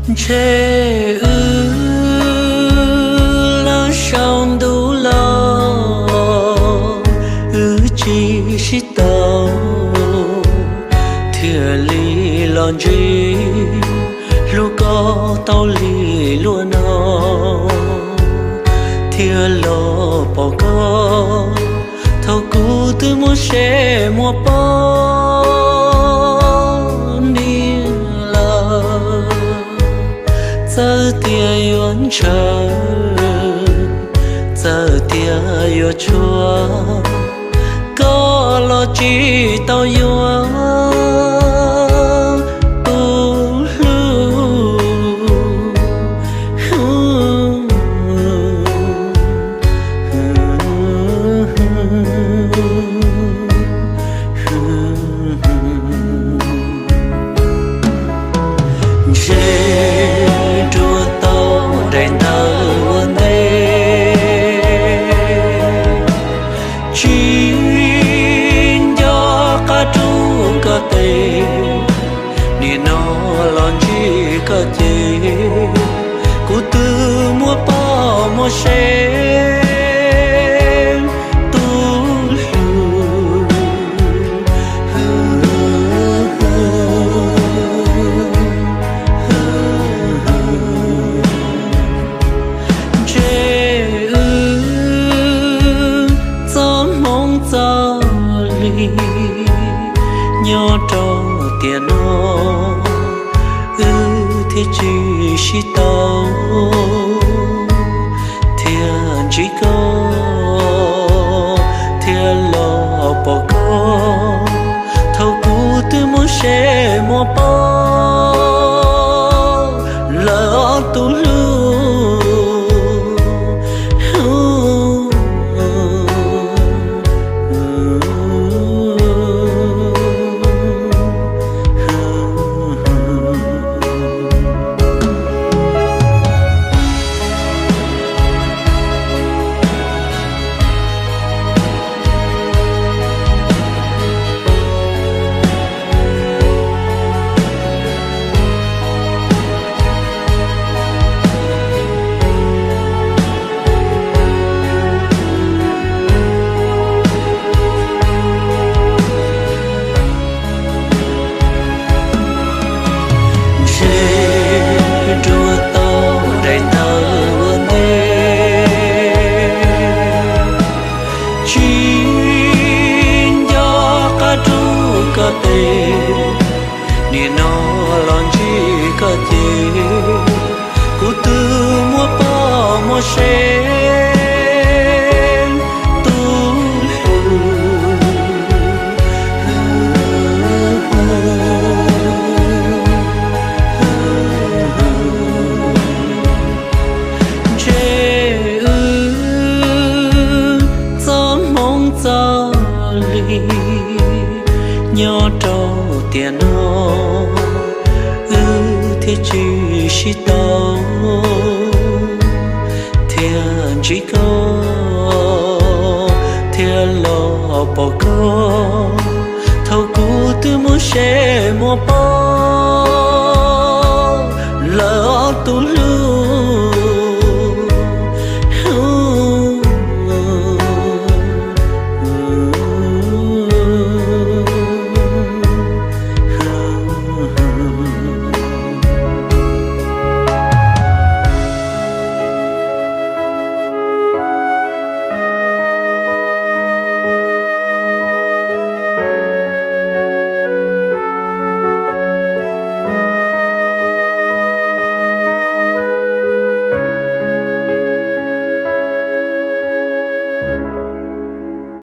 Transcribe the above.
Ntshe wb lawm saum ntuj los, wb tsis sib tau, thiaj li los ntsib, hlub koj tau li luag no, thiaj los pom koj thaum kuv twb muaj seb muaj poj niam lawm. Txawm tias yuav ntshaw, txawm tias yuav tshua, koj los tsis tau yuav tus hlub. Ntshe ruaj tau daim ntawv ua ntej, tsis nco qab rub koj tes, nim no los ntsib koj ces kuv twb muaj poj muaj sev tus hlub. Ntshe wb txoj hmoov txoj li nyob rau tiam no, wb thiaj tsis sib tau, thiaj ntsib koj, thiaj los pom koj thaum kuv twb muaj seb muaj poj lawm tus hlub. Ntshe ruaj tau daim ntawv ua ntej, tsis nco qab rub koj tes, nim no los ntsib koj ces kuv twb muaj poj muaj sev tus hlub. Ntshe wb txoj hmoov txoj li nyob rau tiam no, wb thiaj tsis sib tau, thiaj ntsib koj, thiaj los pom koj thaum kuv twb muaj seb muaj poj lawm tus hlub.